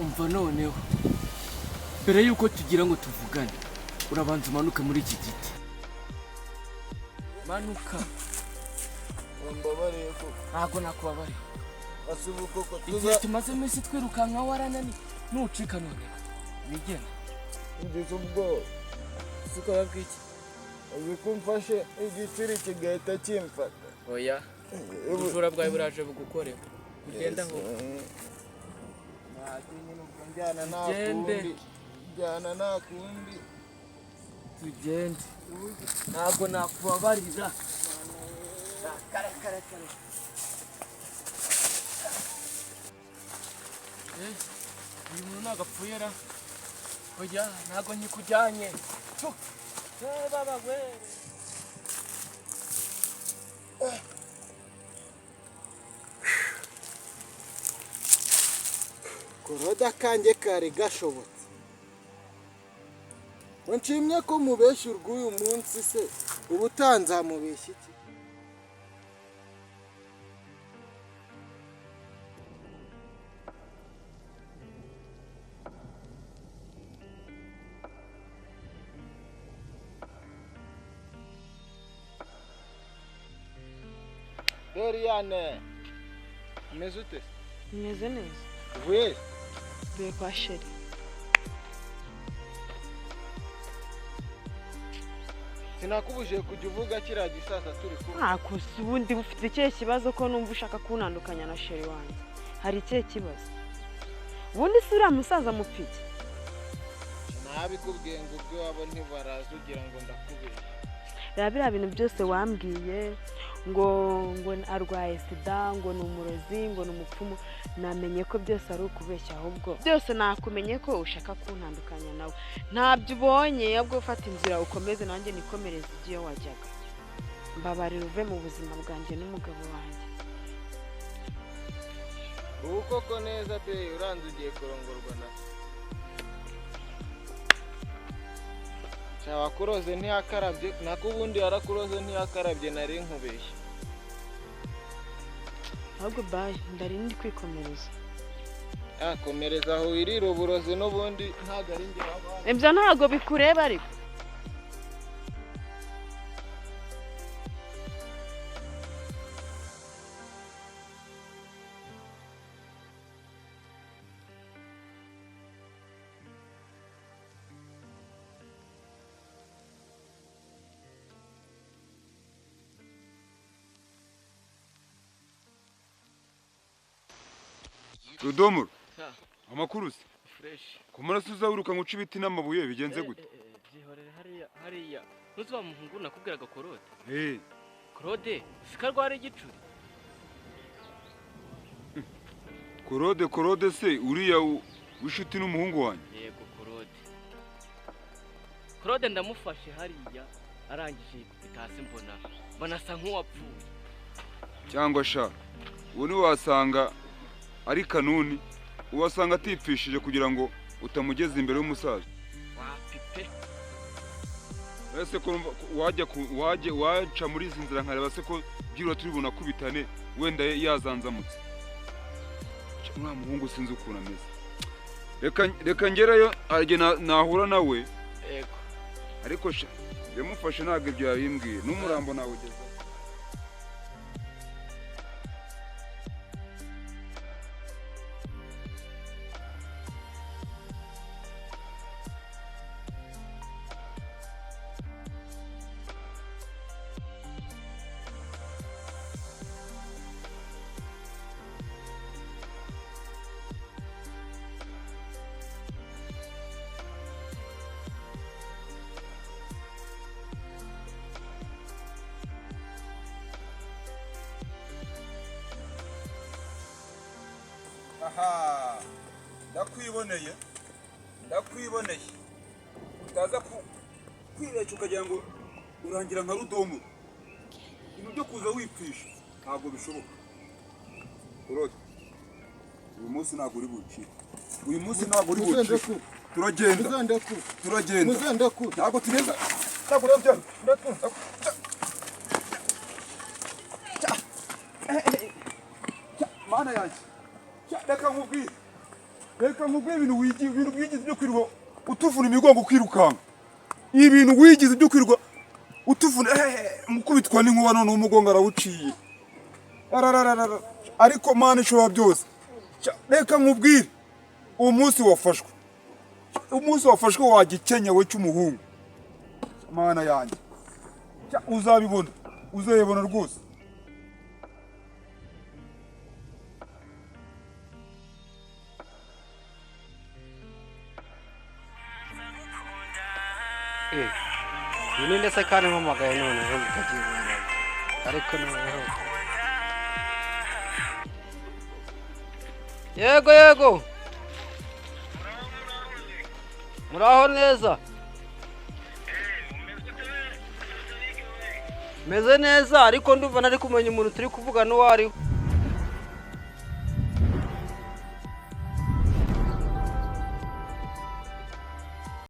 Umva, noneho mbere y'uko tugira ngo tuvugane, urabanza umanuke muri iki giti. Manuka. Wambabariye koko? Ntabwo nakubabariye. Ase ubu koko Igihe tuza tumaze iminsi twirukanka warananiye, nucika noneho wigenda. Ngize ubwoba. Si ubwoba bw'iki? Uzi ko umfashe igicuri kigahita kimfata? Oya, ubujura bwawe buraje bugukoreho. Ugenda aho. Ntacyo nyine, ubwo njyana nta Tugende. kundi, njyana nta kundi. Tugende, ntabwo nakubabarira. Kare kare kare. Eh, uyu muntu ntabwo apfuye ra? Oya, ntabwo nkikujyanye. Tu. Eh, baba we. Koroda kanjye kari gashobotse. Ngo nshimye ko mubeshya urw'uyu munsi se, ubu utanzamubeshya iki? Doriane, umeze ute? Meze neza. Uvuye? Mvuye kwa chéri. Sinakubujije kujya uvuga kiriya gisaza turi kumwe. Ntako si. Ubundi ufite ikihe kibazo ko numva ushaka kuntandukanya na chéri wanjye? Hari ikihe kibazo ubundi? Si uriya musaza mupfiki? Nabikubwiye ngo ubwo ntibaraza ugira ngo ndakubeshya. Reba, biriya bintu byose wambwiye ngo arwaye sida, ngo ni umurozi, ngo ni umupfumu, namenye ko byose ari ukubeshya. Ahubwo byose nakumenye ko ushaka kuntandukanya nawe. Ntabyo ubonye, ahubwo ufata inzira ukomeze, nanjye nikomereze ibyo wajyaga. Mbabarira uve mu buzima bwanjye n'umugabo wanjye. Ubu koko neza pe, uranze ugiye kurongorwa na se. Wakuroze ntiyakarabye, nako ubundi yarakuroze ntiyakarabye, nari nkubeshye. Ahubwo bye, ndari ndi kwikomereza. Komereza aho wirira uburozi, n'ubundi ntabwo ari njye wabaye. Ibyo ntabwo bikureba ariko. Rudomoro. Sa. Amakuru se? Fresh. Ku maraso uzawiruka ngo uce ibiti n'amabuye, bigenze gute? Byihorere. Hariya hariya, ntuzi wa muhungu nakubwiraga, Korode? Eh. Korode siko arwara igicuri. Korode, Korode se uriya w'inshuti n'umuhungu wanjye? Yego, Korode. Korode ndamufashe hariya, arangije yikubita hasi, mbona asa nk'uwapfuye. Cyangwa sha uwo ntiwasanga ari kanuni, uwasanga atipfishije kugira ngo utamugeza imbere y'umusaza? Wapi pe. Ese ko numva ko wajya wajya waca muri izi nzira nkareba se ko byibura turi bunakubitane, wenda yazanzamutse. Sha, uriya muhungu sinzi ukuntu ameze. Reka ngerayo arye nahura nawe. Yego. Ariko sha, yamufashe ntabwo ibyo yabimbwiye, n'umurambo nawugeza. Aha, ndakwiboneye, ndakwiboneye. Utaza kwibeshya ukagira ngo urangira nka Rudomo. Ibintu byo kuza wipfisha ntabwo bishoboka. Urode, uyu munsi ntabwo uri bucike, uyu munsi ntabwo uri bucike. Turagenda. Muzandekure. Turagenda. Muzandekure. Ntabwo tugenda, ntabwo tujyana. Ndekure. Mana yanjye! Reka nkubwire. Reka nkubwire, ibintu wigize, ibintu wigize byo kwirirwa utuvuna imigongo ukirukanka, ibintu wigize byo kwirirwa utuvuna, mukubitwa n'inkuba, none umugongo arawuciye. Arararara, ariko Mana ishobora byose. Reka nkubwire, umunsi wafashwe, umunsi wafashwe wagikenyewe cy'umuhungu, Mana yanjye. Uzabibona, uzabibona rwose. Uyu ni ndetse kandi mpamagaye noneho mutabyibonera, ariko noneho yego yego, muraho neza, meze neza, ariko ndumva ntari kumenya umuntu turi kuvugana uwo ari we.